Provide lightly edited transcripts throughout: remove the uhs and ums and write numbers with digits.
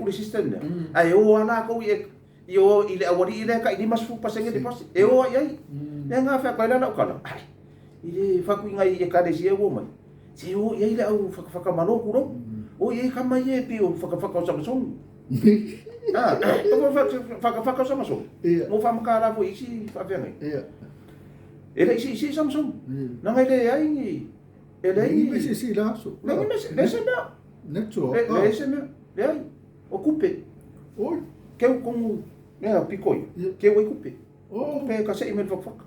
tuu le system lea, ae o lava latou i i o i le aualii lea e tai 50% deposit, e o lava i ai. Lea na fai atu ai la lau tala, ai, i le fai atu i nai ekalesia ua omai, se o i ai le au fatafata malo tulou, o i ai tama ia e pei o fatafata o Samasoni. Ah, fatafata o Samasoni. Mo faamatala foi i isi faafeagaiga. E le i siisii Samasoni. Leaga e leai ni e leai ni mea siisii i le aso. Leai ni mea, leai se mea. Natural. Leai se mea. Leai. O kupe. Oi. Keu kogu mea piko ia. Keu ai kupe. Oh. Kupe ka sei me le fakafaka.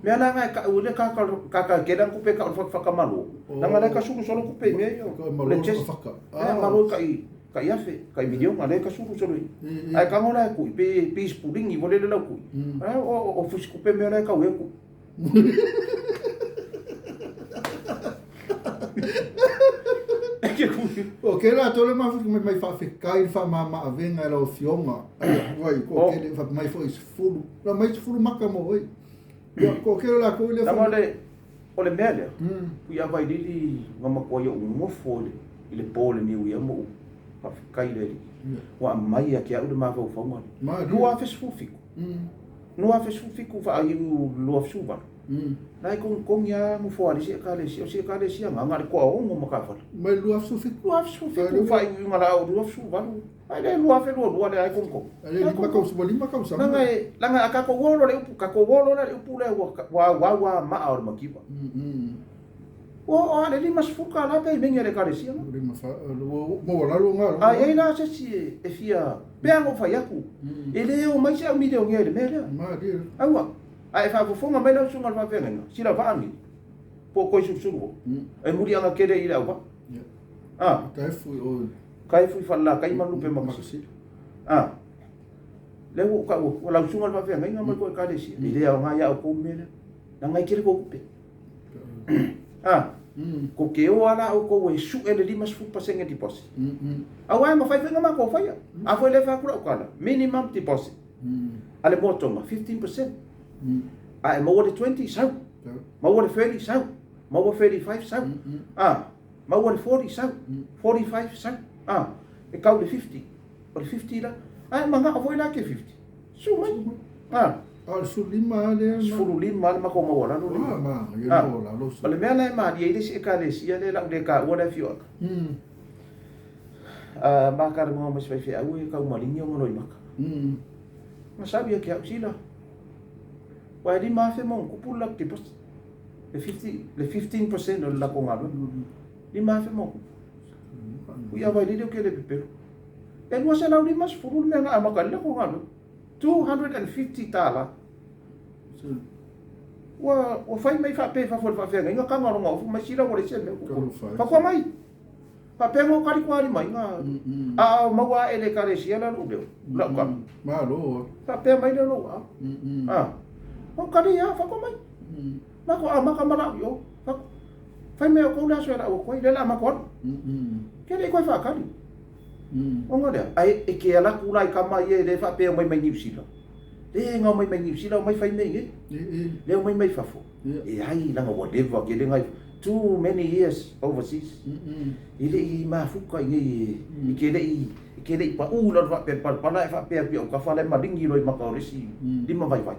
Mea la nga e kau le ka ka ka ke lang kupe ka o fakafaka malo. Langa le ka sulu solo kupe mea ia. Le chest. Ah. Malo ka i ka i afe, ka i miliona le ka sulu solo i. Ai ka ngola e kui pe pe spulingi vole le lau kui. Ah o o fusi kupe mea la ka u e kui. O kēlā tole mafuta mai mai faafetai le faamama-avega e lau Afioga. Vai, ko oh. kele fa mai foi sefulu. La mai sefulu maka mo oi. Ia, ko kele la ko ile fa. Le o le mea lea. Pui a vai lili nga matua ia nofo le i le po le niu ia mo faafetai le ua aumai ia te au le mafaufauga lea. 2017. 2017 faaiu 2018. La e kogikogi lava nofo a le isi ekalesia, o si ekalesia na, na o le toaono matafale. Mai le 2017? 2017 faaiuiuga la o 2018. Ai le 2022 lea e kogikogi. Ai le lima tausaga, ua lima tausaga. Leaga e, leaga a tatou olo le upu, tatou olo la le upu lea ua ua auau lava maa o le mativa. Ua oo lava le 50 tala pe megi a le ekalesia na. Maualalo na. A i ai la se isi e fia, pei lava ona ou fai atu, e le o mai se au milionea i le mea lea. Aua, a e faafofoga mai lau susuga i le faafeagaiga, sila vaa nei, po o Koisulusulu o, e muliaga tele i le auvaa. A. Kaefu i Falelatai ma Lupemakasili. A. Lea ua ou tau atu, o lau susuga i le faafeagaiga ma le tou ekalesia, e le aoga ia outou le mea lea, leaga e tele tou tupe. A, ko te o lava la outou e sue le 50% deposit. Aua e mafai foi ona matou faia. A foi lea e fai atu lau tala, minimum deposit a le moatoga, 15%. A e maua le 20, sau. Maua le 30, sau. Maua 35, sau. A, maua le 40, sau. 45, sau. A, e tau i le 50. O le 50 la. A e manao foi la ke 50. Susu mai. A. A o le 15 lava lea. 15 lava le matou maualalo lea. A, manaia le maualalo. O le mea la e malie ai le isi ekalesia lea o le a ou le taua le afioaga. A ma talanoa ma si faifeau e tau maligi ona loimata. Na sau ia te au sila. Ua e 5,000 ma ona tupu le latou deposit. Le 50, le 15% o le latou galuega. 5,000 ma ona tupu. Ui a vailili o ke le pepelo. E 250 le mea na amata ai le latou galuega. 250 tala. Ua, ua fai mai faapea i fafo i le faafeagaiga taga lona ofu mai sila ua leai se mea ua Fatua mai. Faapea na tali tualima ai na. A o maua ae le ekalesia la lou leo, lau tala. Malo. Faapea mai lea lou aao. A. O tali ia, fatua mai. Matou amata ma lau i o. Fai mai outou le aso e lau atu ai, lea o le a matou alu. Ke le i toe faatali. Ona lea, ae e te alu atu la i tama ia e le faapea e omai mai Niu Sila. Le na omai mai Niu Sila, omai fai mea i inei. Lea omai mai fafo. E ai leaga ua leva tele nai too many years overseas. E le i mafuta i inei e te le i e te le i pau i lalo faapea le palapala ae faapea atu i autafa la e maligi loa i maka o le isi lima vaivai.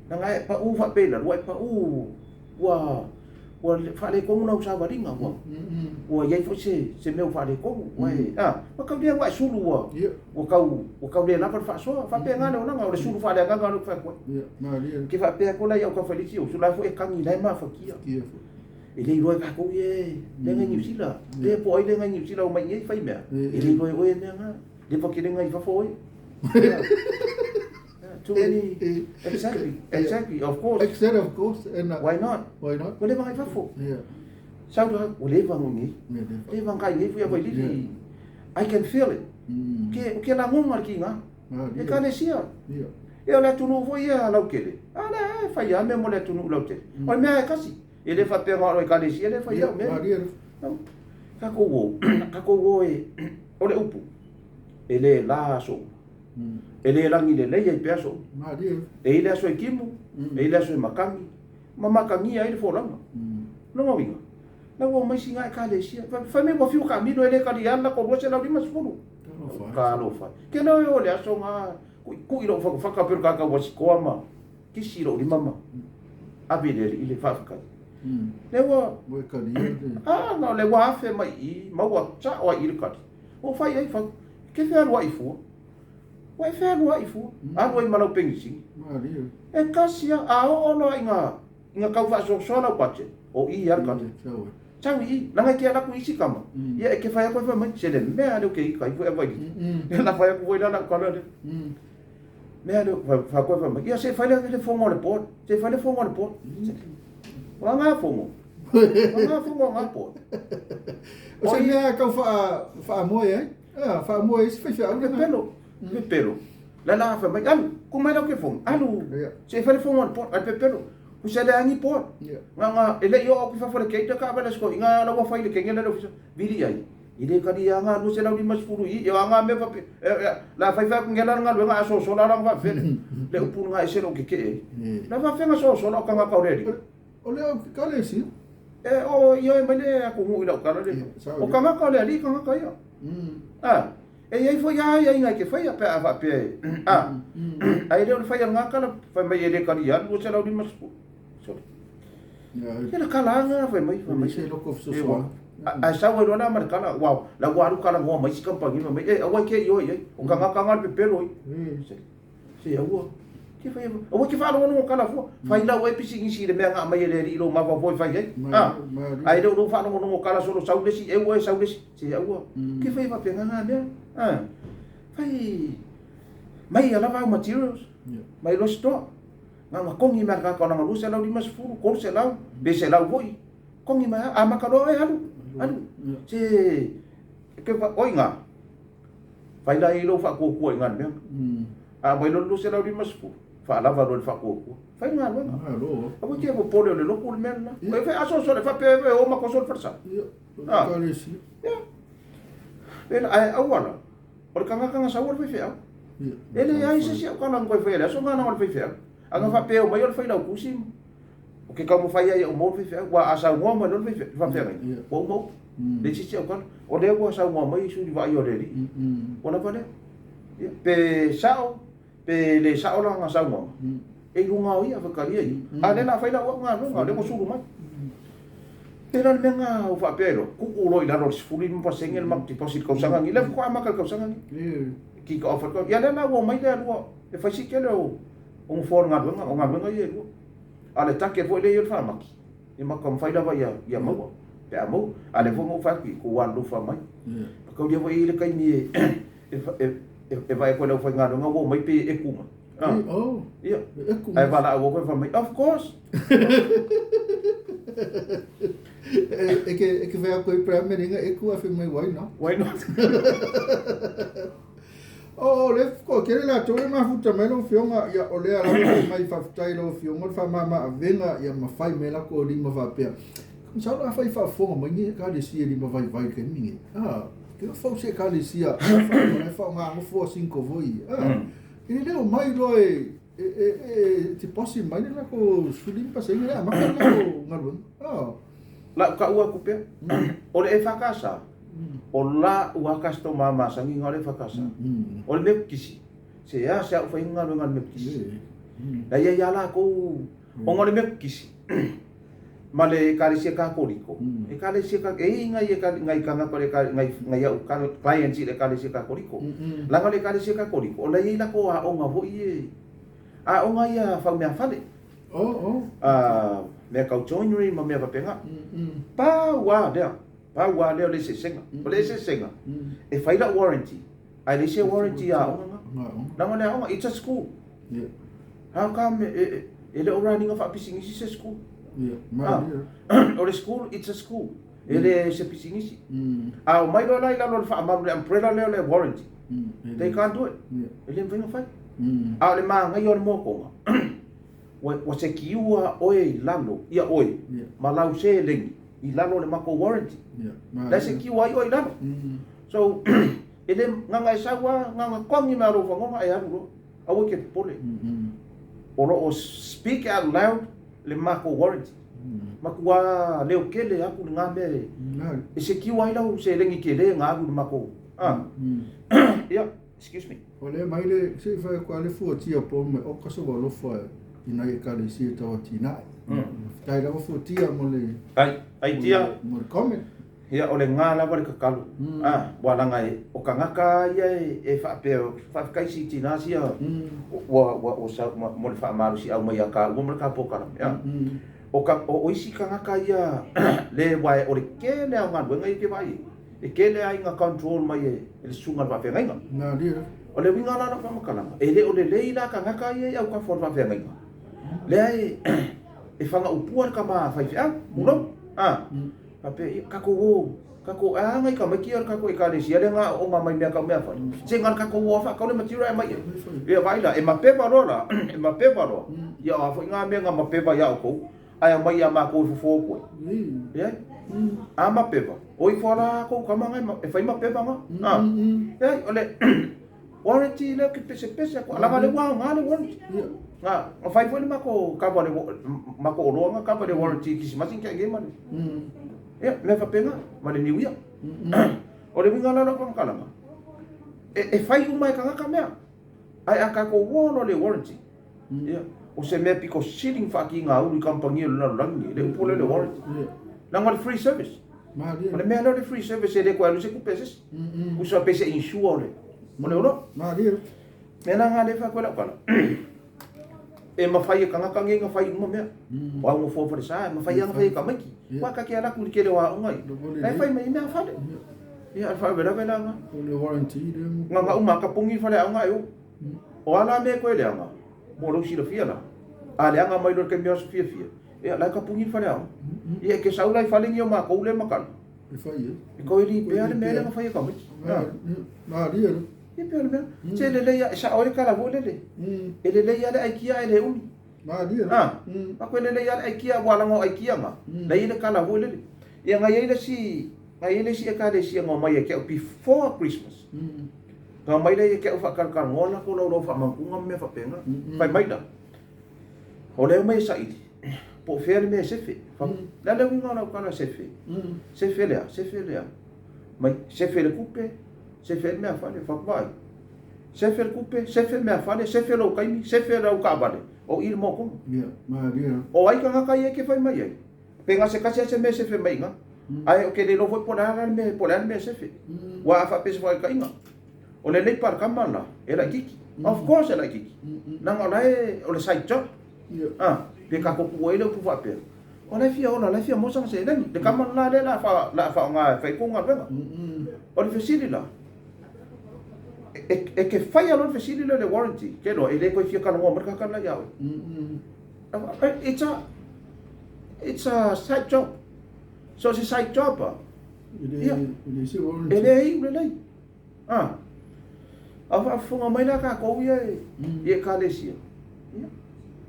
Leaga e pau faapea i lalo, ua e pau ua ua faaletonu lau savaliga ua ua i ai foi se se mea ua faaletonu ua e a ua tau lea ua e sulu ua ua tau ua tau le lava le faasoa faapena le olaga o le sulu faaleagaga lea ou te fai atu ai ke faapea atu la i au tafailiti o la foi e kagi la e mafatia e le iloa e tatou ia le ngai Niu Sila le po ai le ngai Niu Sila o mai nei fai mea e le iloa e oe mea na le fa kele ngai fafo oe. Too many. Exactly. Exactly. Of course. Exactly, of course. And, why not? Why not? Ua leva ngai fafo. Yeah. Sau la, ua leva ngai nei. Leva ngai nei fui a lili. I can feel it. Ke, ke lagonga le kinga. E kalesia. Yeah. E o le atunuu foi ia lautele. A lea e fai a mea mo le atunuu lautele. O le mea e kasi. E le faapea na o le ekalesia lea e fai au mea. Tatou o, tatou o e, o le upu, e le la aso uma. E le lagi lelei ai pea aso uma. E i ai le aso e timu, e i ai le aso e makagi, ma makagia ai le folauga. Lona uiga, la ua omai sina ekalesia. Fai mai ua fiu taamilo e le talia le latou 250. Talofa e. Ke leo e o le aso ga kuʻikuʻi loʻu fakafaka pei o le tagata ua sikoa ma kisi loʻu lima ma ave i le alii le faafetai. Lea ua Ua e talia le. A na o le ua afe mai i i ma ua sao ai i i le tali. Ua fai ai fau. Ke fealuai fua. Ua e fealuai fua. Alu ai ma lau penisini. Malie. E kasi a, a oo loa ina ina tau faasoasoa lau budget, o i a le tali. Sau i i, leaga e te alu atu i isi tama, ia e te fai atu ai fai mai, se le mea lea ou te ita ai foi Vailima. Ia na fai atu foi la lau tala lea. Mea lea, fai atu ai fai mai, ia se i fai le fono a le board, se i fai le fono a le board. O a ngā fono? O a ngā fono a ngā board? O se mea e tau faamoe ai? Faamoe ai se faifeau. Pepelo, pepelo. La la fai mai, alu, ku mai lau ke fono, alu, se i fai le fono a le board, ai pepelo. Ku se le angi board. Nga nga, e le i oo atu i fafo i le gate ka vale sko, i nga la ua fai le kenge le le ofisa, vili ai. I le kali ia nga 250 i, i nga mea fape, la fai fai atu ngela le galuega a sosola la nga faafele. Le upu nga ese lou kekee ai. La faafega sosola o tagata o le alii. O le au ka le si. E o ioe mai le atunuu i lau tala le. O tagata o le alii tagata ia. A, e i ai foi a aiaiga e te faia pe a faapea e, a, ae le o le fai a lena tala fai mai e le talia atu 250. Sorry. Ia le tala a lena fai mai, fai mai. Se loko fesoasoani. Ae sau ai loa la ma le tala, ua, la ua alu talanoa mai isi kamupani fai mai, e aua e te ioe i ai, o tagata na le pepelo ai. Se aua, te fai aua, aua te faalogologo tala fua, fai lau ai pisinisi i le mea na aumai e le alii i lou mafaufau e fai ai. A, ae le o lou faalogologo tala solo sau le isi, eu oe sau le isi, se aua, te fai faapena na mea. A, fai, mai ia lava au materials, mai loa store, na ona togi mai lava le tagata o lana 250, 300, pe 100 foi, togi mai lava, amata loa oe alu, alu, se, oi ina, Fai la i lou faatuatua i galuega. A aumai loa le 250, faalava loa i le faatuatua. Fai le galuega. Aua e te popole o le lotu le mea lena. E fai aso aso e faapea e o ma toso le falesa. Ia. Pela ae aua la. O le tagata na sau o le faifeau. E leai se isi au tala na toe faia i le aso lena na o le faifeau. A na faapea mai o le failautusi, o ke taumafai ai e ou maua le faifeau. Aua a saunoa mai loa le faafeagaiga, ua uma upu. Le isi isi aukala. O lea ua saunoa mai sui vaaia o le alii. Ua lava lea. Ia, pe sao, pe le sao lana saunoaga, e i luga o ia, faitalia ia. A o lea o le a fai lau au galuega, o lea ua sulu mai. Pei la o le mea lena ua faapea ai loa, tuu loa i lalo o le 15% le matou deposit i le tausaga lenei. O lea faatoa amata i le tausaga lenei. Kick off le tausaga. Ia lea la ua omai le alua e fai si tele o nofoa o le galuega, o galuega ia e lua. A o le target foi lea e i ai o le faamati. Ia ma taumafai lava ia ia maua pe a maua. A o lea foi na ou fai atu, ia tou alolofa mai. Mataulia foi e i ai le taimi e e vaai atu ai le aufaigaluega ua omai pei e eku mai. Oh. Ia. Ae valaau atu e fai mai, of course. E ke fai atu ai primary nga eku a fai mai why not? Why not? O le toatele latou e mafuta mai lau Afioga, ia o lea lava fai mai faafetai i lau Afioga le faamama avega ia ma fai mai latou lima faapea. Masalo afai faafofoga mai ni Ekalesia lima vaivai i le taimi lenei, a, ke fau se Ekalesia o la e faaaoga nofoa single foi ia, a, e le omai loa e e deposit mai le latou 15% lea amata le latou galuega. A. Lau tau atu pea, o le EFKS, o la ua customer masani na o le EFKS. O le Metotisi, se a se a ou fai galuega a le Metotisi. La i ai lava latou, ona o le Metotisi ma le Ekalesia Katoliko, Ekalesia e i ai nai nai tagata o le nai nai au clients i le Ekalesia Katoliko. Leaga o le Ekalesia Katoliko, o la e i ai latou aoga foi ia, aoga ia faumeafale. Mea tau joinery ma mea faapena. Pau lava lea, pau lava lea o le eseesega. O le eseesega, e fai lau warranty, ae leai se warranty a aoga na. Leaga o le aoga, it's a school. How come e le o run ina faapisinisi se school? O le school, it's a school. E le se pisinisi. A omai loa la i lalo o le faamalu, le umbrella lea o le warranty, they can't do it. E le mafai ona fai. A o le manaia o le motoga, ua sekiua oe i lalo, ia oe, ma lau seleni i lalo o le matou warranty. La e sekiua ai oe i lalo. So, e le, na ona e sau lava, na ona togi mai lava o lou fanoga e alu loa. Aua e te popole. O lo o speak out loud le matou warranty. Matua leo tele atu lena mea e sekiua ai lau seleni tele na alu i le matou. A. Ia, excuse me. O lea mai le, se i fai atu lava le fuatia po mai oka se ua alofa i nai ekalesia tau atinae. Faafetai lava fuatia mo le Ai, ai tia. Mo le comment. Ia, o le gā lava le kakalu. A, ua laga e, o kagaka ia e faapea, faafetai si tinā sia, ua, ua, ua sau, mo le faamalosiau mai ia kāua ma le kā polokalame. A, o ka, o isi kagaka ia, le uae o le kele lava o galuega ia e te vaai ai. E tele ai ina control mai e le susuga i le faafeagaiga. O le uiga la o lau faamatalaga, e le o lelei la tagata ia i autafa o le faafeagaiga. Lea e fagaupua le tama faifeau, tulou, a, faapea, ia, tatou o, tatou, e a nai tamaiti ia o le tatou ekalesia lea na aooga mai mea tau meafale, se na o le tatou o lava faatau le material ae aumai i ai. Ia vaai la, e mapeva loa la, e mapeva loa, ia o a foi na mea na mapeva ia outou, Ae aumai ia matou e fofo atu ai. Leai. A mapeva, o ifo ala kou tama nga e fai mapeva nga. A. Leai, o le warranty lea ou te pesepese atu, leaga o lea ua aoga le warranty. Nga, na fai foi le matou kava le matou oloa nga kava le warranty i Kisimasi na tea nei ma le. Ia, mea faapena, ma le niuia. O le uiga la o lau faamatalaga, e fai uma e tagata mea, ae a tatou o loa i le warranty, Ia, o se mea pito sili ona faatigaulu i kamupani o le lalolagi nei, le upu lea o le warranty. Leaga o le free service. O le mea lea o le free service e le toe alu ai se tupe a se isi. Tusa pe se insure o le o le oloa. Mea la na lea e fai atu ai lau tala, e mafai e tagata nei ona fai uma mea. O au nofoa falesa, e mafai lava ona fai e tamaiti. Aua ta te alu atu i le tele o aoga ia, la e fai mai ai mea fale. Ia, o le faalavelave la lena. Na ona uma lava tapuni le faleaoga ae o. O a la mea e toe leaga, mo lou silafia la, a leaga mai loa i le taimi o aso fiafia, ia, la e tapuni le faleaoga. Ia, e te sau la i fale nei o matou lea e matala, e toe lipea le mea lea na fai e tamaiti. Ia pei o le mea, se lelei lava, e sao ai le tala foi lele, e lelei lava le aikia ae le umi. A, faapea e lelei lava le aikia, aua leaga o aikia na, la e i ai le tala foi lele. Ia, na i ai le isi, na i ai le isi ekalesia na omai ia te au before Christmas. Na omai lea ia te au faatalatalanoa latou laulau faamautuga ma mea faapena. Fai mai la, o lea e omai e saili, po o fea le mea e sefe. O le a le uiga o lau tala sefe? Sefe le a? Sefe le a? Mai, sefe le tupe, sefe le meafale, fai atu vaai. Sefe le tupe, sefe le meafale, sefe lou taimi, sefe lau taavale, o i le moa tonu. O ai tagata ia e te fai mai ai? Pe na se tasi lava se mea e sefe mai i ina. Ae ou te le iloa foi po o le a le mea, po o le a le mea e sefe. Aua a faapea se faataitaiga, o le leipa a le tama la, e laitiiti. Of course e laitiiti. Leaga o la e, o le side job. A, pe tatou tuu ai le upu faapea, o la e fia ola, o la e fia maua sana seleni. Le tama la lea o le a faaaoga e fai ai kou galuega. O le fesili la, e te faia loa le fesili lea i le warranty, ke iloa e le toe fia talanoa mai le tagata lela ia oe. It's a, it's a side job. So se side job a. Ia. E le iu lelei. A. A faafofoga mai la tatou ia i ekalesia. Ia.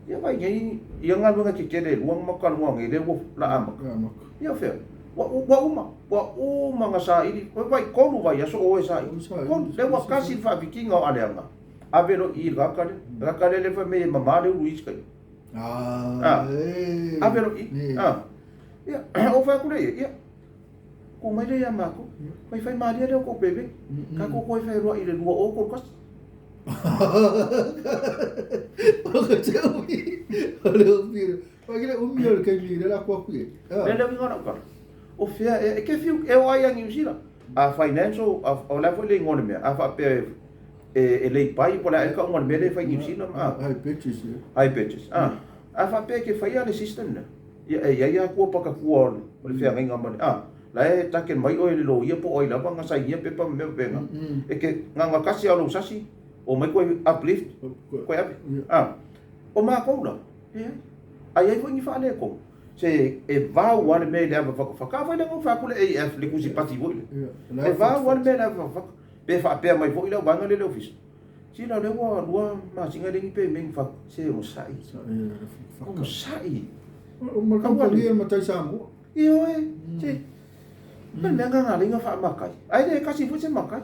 Ia vaai nei ia galuega tetele e lua na matou talanoa nei lea ua la amata. Ia o fea? Ua uma, ua uma ona saili, vaai tolu vaiaso o e saili. Tolu, lea ua kasi le faavitiga o aleaga. Ave loa i i le tagata lea. Le tagata lea lea fai mai e mama le ulu i isi taimi. Ah, ave loa i i. Ah. Ia, ou fai atu lea i ai, ia, tuu mai lea ia matou. Fai fai malie lea o tou pemeni. Tatou toe feiloai i le 2031. O te umi, o le umi. Pai le umi o le taimi le la kua kui. Le le uiga o lau tala. O fea e ke fiu e o ai a Niu Sila. A financial, o le a foi le igoa o le mea, a faapea e lei pai po o le a ea le tauga o le mea lea e fai i Niu Sila. High purchase. High purchase. A faapea e ke faia le system lea, ia e i ai lava tua pakatua o le feagaiga ma le, a, la e take mai oe e le loia po o ai lava na sainia pepa ma mea faapena. E ke na ona tasi lava o lou sasi, omai koe uplift, koe ave. A, o matou la, leai. A i ai foi ni faaletonu, se e vau lava le mea i le ava fatafata. A foi lea na ou fai atu le AF, le tusi pasi foi lea. E vau lava le mea i le ava fatafata. Pe faapea mai foi le au vaega lea i le ofisa. Sila o lea ua lua masina e leai ni payment fatu. Se onosai. Onosai. O ma le kamupani e matai Samoa. Ioe. Se. Ma le mea na na leinga faamatai. Ae le kasi foi se matai.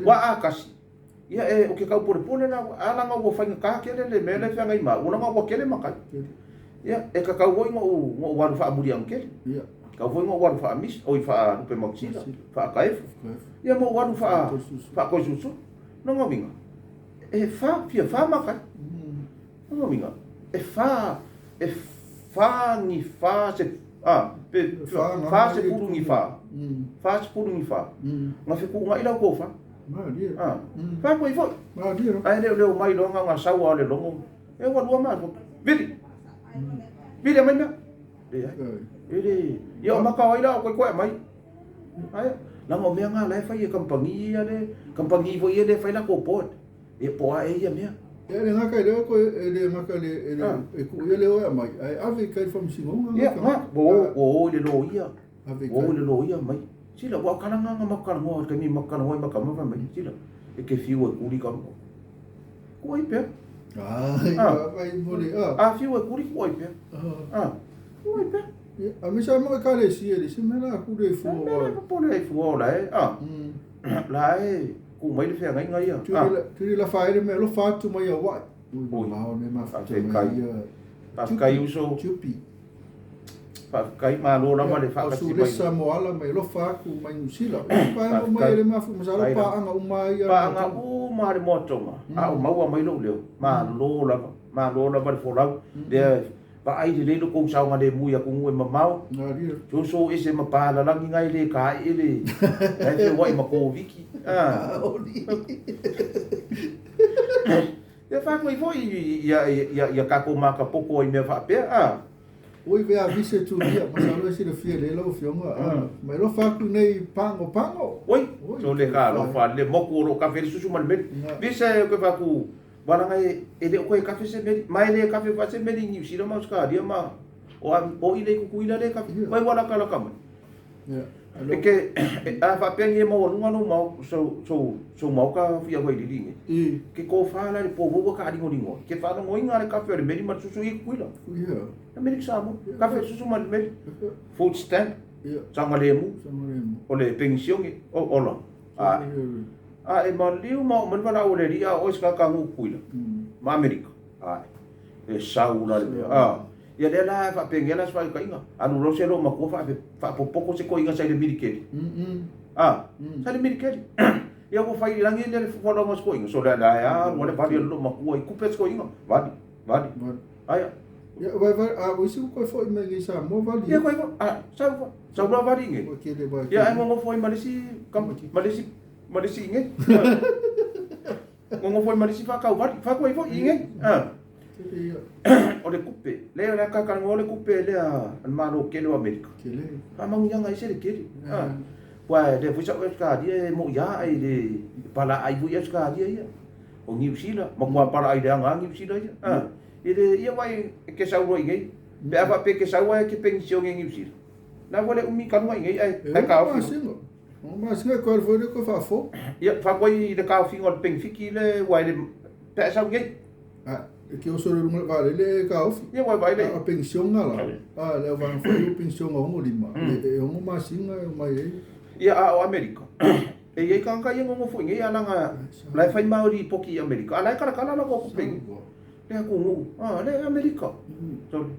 Ua a kasi. Ia e o ke kau polepole la a laga ua faigata tele le mea lea e feagai ma au, leaga ua tele matai. Ia e tatau foi ona ou alu faamuli atu tele. Tau foi na ou alu faa-misa, oi faa-lupe mausila, faa-kaefu. Ia ma ou alu faa-toesulusulu. Lona uiga, e fa, fia fa maka ai. Lona uiga, e fa, e fa ni fa se, a, pe, fa sefulu ni fa, fa sefulu ni fa, na fetuunai lau tofa. A, fa koe foi. Ae le o le omai loa na ona sau lava o le logo, e ua lua ma, vili, vili aumai mea. Leai. E le, ia o maka o ai la o koe koe aumai. Aia, leaga o mea na la e fai e kamupani ia le, kamupani foi ia lea e fai latou board. Ia po o a ea ia mea. Ia e le gata i lea koe, e le gata i le, e le, e tuu ia le o e aumai, ae ave i kai le faamasinoga. Ia, na, ua o, ua o i le loia, ua o i le loia mai. Sila, ua o kalaga na matou talanoa i le taimi matou talanoa ai ma tama fai mai, sila, e te fiu e kuli ka, tuu ai pea. A fiu e kuli, tuu ai pea. Tuu ai pea. A me sa mo ekalesia le se mea la ku le fua. Mea la popole ai fua o la e, a. La e ku mai le feagaiga ia. Tuli la faele me alofa atu mai Hawaii. Ui, mao me mafuta mai ia. Faafetai uso. Chupi. Faafetai malo lava le faatasi mai. Sulesa Moala mai alofa atu mai Niu Sila. Paega mai le mafu masalo paaga uma ia. Paaga uma le moatoga. A o maua mai lou leo. Malo lava. Malo lava le folau. Lea vaai lelei lo kou saogalemu i atunuu e mamao. Soso ese ma palalagi na e le kaeele. Na e feoai ma Koviki. Ia whānui foi ia kākou makapoko i mea faapea, a. Oi ve avise tulia, masalo e silafia lelei lau afioga, a, mai alofa atu nei Pago Pago. Oi, sole ka alofa le moku o lo kafe le susu ma le meli. Visa e koe whaku, walaga e le o koe kafe se meli, ma e le kafe fa se meli i Niu Sila ma Australia ma o a o i le kukuila le kafe, mai wala ka laka mai. E ke, a faapea ni e maualuga lou mao, so, so, so maoka fia wai lili nge. Ke kōwhā la le pōhou ka ringoringo. Ke whārongoinga le kafe o le meli ma le susu i kukuila. Amerika Samoa, kafe susu ma le meli. Food stamp, saogalemu, o le penisione, o ola. A, a e maliu ma o mani wala o le ria o se kaka ngu kukuila. Ma Amerika. A, e sau la le mea. A, ia lea la e faapegea la se faaiukaiga. Alu loa se loo matua faapopoko se koiga sa i le milikeli. A, sa i le milikeli. Ia ua fai i lagi lea le fualaga o se koiga. So lea la e alu ale vali a le loo matua i kupe se koiga. Vali, vali. Aia. Ia, vai, vai, a ua isi ua koe foi mai nei Samoa vali. Ia koe foi, a, sau, sau loa vali i nei. Ia, ae nonofo ai ma le isi, ma le isi, ma le isi i nei. Nonofo ai ma le isi faakau vali, faakau ai foi i nei. O le kupe, lea o le akakalanoa o le kupe lea a le Malo tele o Amerika. Faamanuiaga ese le tele. Ua lea foi sau Ausetalia e moi lava i le palaai foi Ausetalia ia. O Niu Sila, matua palaai leaga lava Niu Sila ia. I le ia vai e ke sau loa i nei. Pe a faapea e ke sau ae ke penisione i Niu Sila. La ua le umi kanuga i nei ae taofi. O masina e koe foi le koe faafou. Ia, faakoe i le taofiga o le penifiki le ua e le pe a e sau nei. A, e ke oso le lunga le vaalele e taofi. Ia, ua e vaai le. A penisiona la. A, le au vaega foi o penisiona 65. E 6 masina e omai ai. Ia, a o Amerika. E i ai tagata ia nonofo i nei a laga la e fai mau lipoti i Amerika, a la e kalakala latou tupe i nei. Le atunuu, a, le Amerika. Sorry.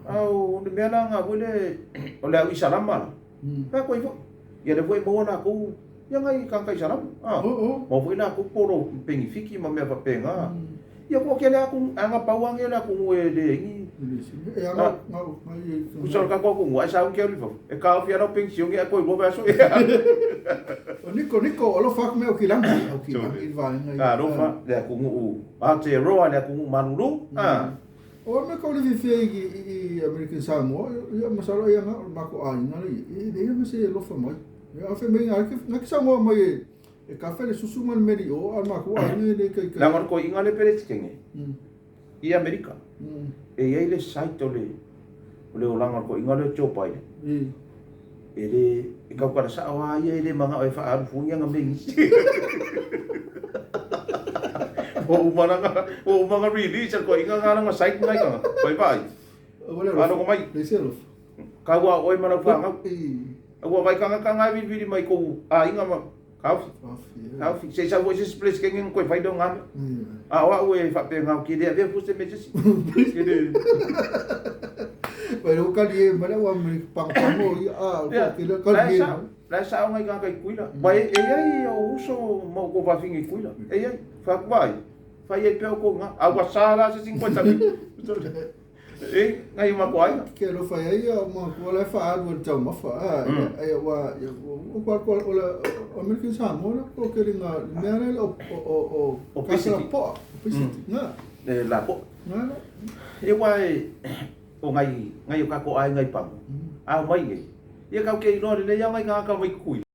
A o le mea la na foi le, o le au Isalama la. Pea koe foi. Ia lea foi e maua latou, ia nai tagata Isalama. A, maua foi latou polo penifiki ma mea faapena. Ia ko ke le atu, a na pau lava nei le atunuu e leai ni. Usa o le tatou atunuu, a e sauni ke alu i fafo, e taofi lava lau penisione ae toe lua vaiaso e alu. O Niko, Niko, alofa atu mea o Kilagi, au Kilagi i le vaega ia. Alofa, le atunuu Aotearoa, le atunuu malulu. A. O a mea kau le fiafia i American Samoa, ia masalo ia na o le matou aiga la i ai, e leai ma se alofa mai. Ia a fai mai na te saunoa mai e kafe le susu ma le meli o, a o le matou aiga e le ikaika. Leaga o le toeaina le Peresetene i Amerika, e i ai le site o le o le olaga o le toeaina lea o Joe Biden. E le, e tautala sao lava ia e le manao e faaalu fua ni ana mea i nisi. Ua uma lana, ua uma ona release e le toeaina lena lana site na i lana. Pai vaai. Faalogo mai. Kau a oe ma lau fanau. Ua vaai tagata na e vilivili mai kou aiga ma taofi. Taofi. Se i sau foi se isi Peresetene ona toe fai lea o na mea. A o au e faapena ou te le avea fua se mea i se isi. Ke le. Mai lo kali e mai le ua mai pagopago ia a Ia, ko kele kali la e. e sa'o, la e sa'o ngai tagata i Tutuila. Ua e, e i ai ou uso ma outou fafine i Tutuila. E i ai. Fai atu, Vaai, fai ai pea outou i ina. A ua sa la se 50 mil. E, nai o matou aiga. Ke alofa i ai ia matua la e faaalu e le taumafa a ia ua ua ua o le American Samoa le ko kele nga mea le o o o Obesity. poa obesity nga E la po'a. nga la. E ua e, o ngai, ngai o kakou aiga i Pago, a omai nei, ia kau ke iloa lelei lava ngai tagata mai Tutuila.